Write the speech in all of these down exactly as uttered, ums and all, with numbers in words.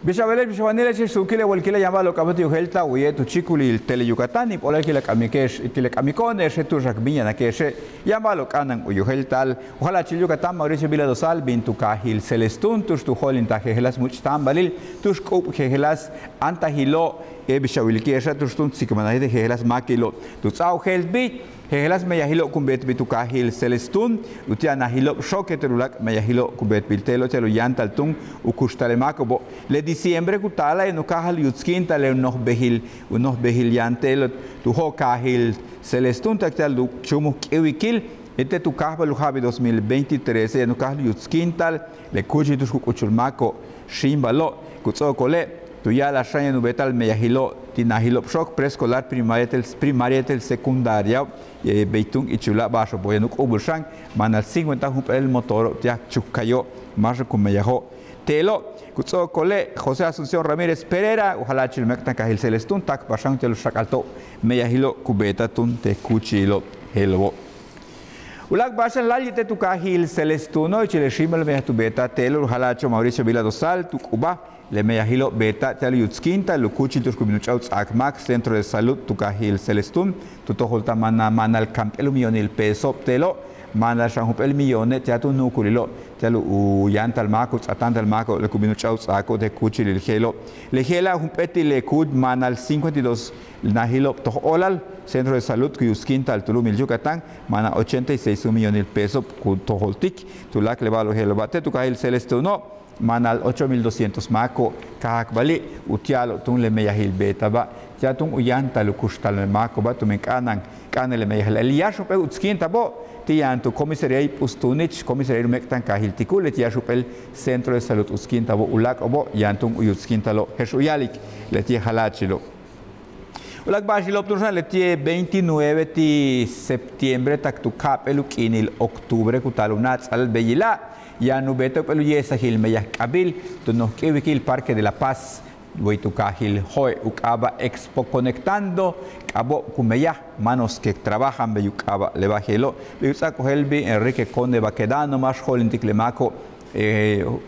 Bix a beele'ex, bix a wanile'ex, suukile' walikile' yaan ba'alo'ob k'a'abéet u yéelta'al waye' tu chíikulil Tele Yucatán, y p'o'lal kil a k'amike'ex, kil a k'amiko'one'ex, je'el tu'ux k bin yanake'exe', yaan ba'alo'ob k'a'ana'an u yojéelta'al u jala'achil Yucatán Mauricio Vila Dosal bin tu kaajil Celestún tu'ux tu jo'olintaj jejeláas múuch'ta'anbalil, tu'ux k'u'ub jejeláas áantajilo'ob, bix a wiliki'exe' tu'ux túun tsikbalnajo'ob jejeláas máakilo'ob tu ts'áaj u jeeltbil. Jejeláas meyajilo'ob kun beetbil tu kaajil Celestún, uti'al najilo'ob xook yéetel uláak' meyajilo'ob kun beetbil te'elo' uti'al u yáantal túun u kuxtal le máako'obo'. Le diciembre ku taala' yaan u káajal u yutskíinta'al le u noj bejil, u noj bejil yaan te'elo' tu jo'ol kaajil Celestún tak uti'al u chúumuk k'íiwikil yéetel tu káajbal u ja'abil dos mil veintitrés yaan u káajal u yutskíinta'al le kúuchil tu'ux ku k'uchul máako'ob xíimbalo'. Ku ts'o'okole' tu ya'alaj xan yaan u beeta'al meyajilo'ob ti' najilo'ob xook preescolar, primaria yéetel, primaria yéetel secundariao', bey túun ichil u láak' ba'axo'obo' yaan u k'u'ubul xan, maanal cincuenta jump'éel motoro'ob ti'al chúuk kayo'ob máaxo'ob ku meyajo'ob. Te'elo' ku ts'o'okole' José Asunción Ramírez Pereira u jala'achil u méek'tankaajil Celestún táakpaj xan uti'al u xak'alto'ob meyajilo'ob ku beeta'al túun te' kúuchilo'ob je'elo'obo'. U láak' ba'ax xan láayli' te' tu kaajil Celestúno', ichil le xíimbal meyaj tu beeta'al te'elo' u jala'acho'ob Mauricio Vila Dosal tu k'ubaj le meyajilo'ob beeta'al ti'al u yutskíinta'al u kúuchil tu'ux ku bin u ch'a'ik u ts'áak máak, centro de salud tu kaajil Celestún, tu tojolta'al maanal, maanal kamp'éel u millonil peso'ob te'elo', maanal xan jump'éel millone' ti'al tu nu'ukulilo'ob ti'al u yáantal máako'ob, u ts'aatáanta'al máako'ob le ku bin u ch'a'ik u ts'áako'ob te' kúuchilil je'elo'. Le je'ela' jump'éel ti' le kúuch maanal cincuenta y dos najilo'ob toj óolal centro de salud ku yutskíinta'al tu lu'umil Yucatán, maanal ochenta y seis u millonil peso'ob ku tojoltik tuláakal le ba'alo'ob je'elo'oba'. Te' tu kaajil Celestúno', maanal ocho mil doscientos máako'ob kajakbali' uti'alo'ob túun le meyajil beeta'alba', ti'al túun u yáantal u kuxtal le máako'oba' tumen k'a'ana'an, k'a'ana'an le meyajila'. Le yáax jump'éel u yutskíintabo' ti' yaan tu comisaría Ip'us Tuunich, comisaría u méek'tankaajiltiko', leti' yáax jump'éel centro de salud u yutskíintabo' u láak'o'obo' yaan túun u yutskíintalo'ob, je'ex u ya'alik leti' jala'achilo'. U láak' ba'axilo'ob túun xan leti'e' veintinueve ti' septiembre tak tu ka'ap'éel u k'iinil octubre ku taal u náats'al beyila', yaan u beeta'al jump'éel u ye'esajil meyaj k'abil tu noj k'íiwikil Parque de la Paz, way tu kaajil Jo'e', u k'aaba' Expo Conectando, k'abo' ku meyaj Manos que Trabajan bey u k'aaba'. Le ba'al je'elo' bey u ts'áak u jeelbil Enrique Conde Baquedano, máax jo'olintik le máako'ob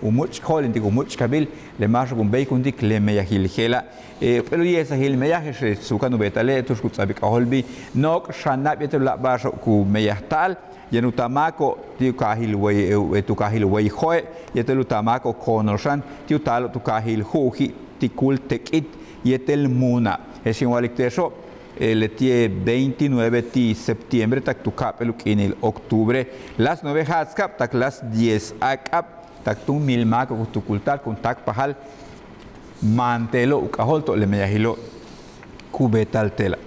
u múuch', jo'olintik u múuch'kabil le máaxo'ob kun béeykuntik le meyajil je'ela'. Jump'éel u ye'esajil meyaje' je'ex suuka'an u beeta'ale' tu'ux ku ts'a'abil k'ajóoltbil nook' xanab yéetel u láak' ba'axo'ob ku meyajta'al. Yaan u taal máako'ob ti' u kaajil way, tu kaajil way Jo'e' yéetel u taal máako'ob koonol xan ti' u taalo'ob tu kaajil Ju'uji', Tikul, Tek'it yéetel Muuna'. Je'ex in wa'alik te'exo', leti'e' veintinueve ti' septiembre tak tu ka'ap'éel u k'iinil octubre, las nueve ja'atskab tak las diez áak'ab, tak túun mil máako'ob ku tukulta'al kun táakpajal maante'elo' u k'ajóolto'ob le meyajilo'ob ku beeta'al te'ela'.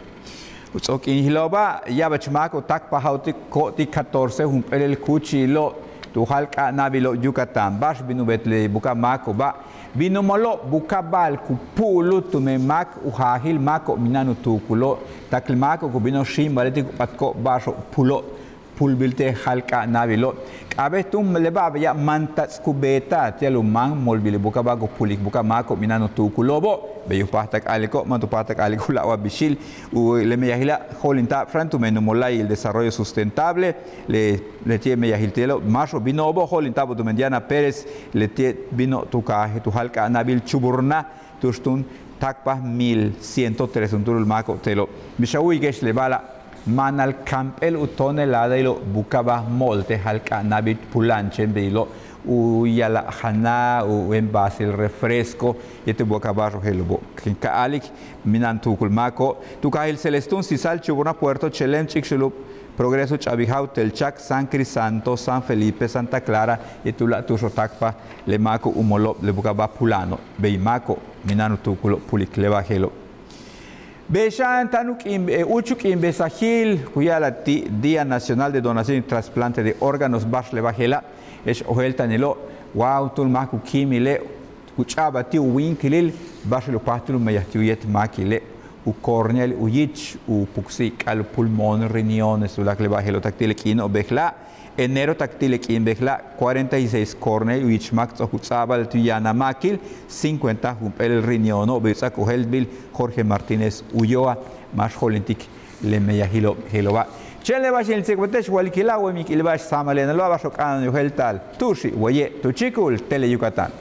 U ts'o'ok k'iinilo'oba' ya'abach máako'ob táakpaja'ob ti' ko'otik catorce jump'éelel kúuchilo'ob tu jáal k'a'anabilo' Yucatán. Ba'ax bin u beet le buka'aj máako'oba', bin u molo'ob buka'aj ba'al ku pu'ulu' tumen máak u jaajil máako'ob mina'an u tuukulo'ob, tak le máako'ob ku bino'ob xíimbale' ti' ku p'atko'ob ba'axo'ob pulo'ob pulbil te' jáal k'a'anabilo'. K'a'abéet túun le ba'al beya' mantats' ku beeta'al ti'al u máan molbil le buka'aj ba'al ku pulik buka'aj máako'ob mina'an u tuukulo'obo', bey u páajtal k a'aliko', ma' tu páajtal k a'alik u láak' wa bixil. U le meyajila' jo'olinta'ab xan tumen u mola'ayil desarrollo sustentable, le, leti'e' meyajil te'elo', máaxo'ob bino'obo' jo'olinta'abo' tumen Diana Pérez, leti'e' bino'ob tu kaaj, tu jáal k'a'anabil Chuburná, tu'ux túun táakpaj mil ciento tres juntúul máako'ob te'elo'. Bix a wu'uyike'ex le ba'ala', maanal kamp'éel u toneladailo' buka'aj ba'al mo'ol te' jáal k'a'anabil puláan chéen beyilo', u ya'ala'al janal, u envaseil refresco yéetel buka'aj ba'axo'ob je'elo'obo'. Kin ka a'alik mina'an tuukul máako'ob tu kaajil Celestún, Sisal, Chuburná, Puerto Chelem, Ch'ikxulub, Progreso, Ch'abijau, Telchac, San Crisanto, San Felipe, Santa Clara, yéetel u láak' tu'uxo' táakpaj le máako'ob u molo'ob le buka'aj ba'al puláano', bey máako'ob mina'an u tuukulo'ob pulik le ba'al je'elo'. Bey xan táan u k'iin, úuch u k'iinbesajil ku ya'ala'al ti' Día Nacional de Donación y Trasplante de Órganos, ba'ax le ba'al je'ela', je'ex ojéelta'anilo', wa juntúul máak ku kíimile' ku ch'a'abal ti' u wíinkilil ba'ax le u páajtal u meyaj ti' u yéet máakile', u córneail, u yich, u puksi'ik'al, u pulmón, riñones, tuláakal le ba'al je'elo'. Tak ti' le k'iino'ob bejla'a', enero tak ti' le k'iin bejla'a', cuarenta y seis córneail u yich máak ts'o'ok u ts'a'abal ti' u yaanal máakil, cincuenta jump'éel riñono', bey u ts'áak u jeeltbil Jorge Martínez Ulloa, máax jo'olintik le meyajilo'ob je'elo'oba'. Chéen le ba'ax in tsikbalte'ex walikila' way mix k ilba'ex sáamale'enalo'oba', ba'axo'ob k'a'ana'an u yojéelta'al tu'uxi' waye' tu chíikul Tele Yucatán.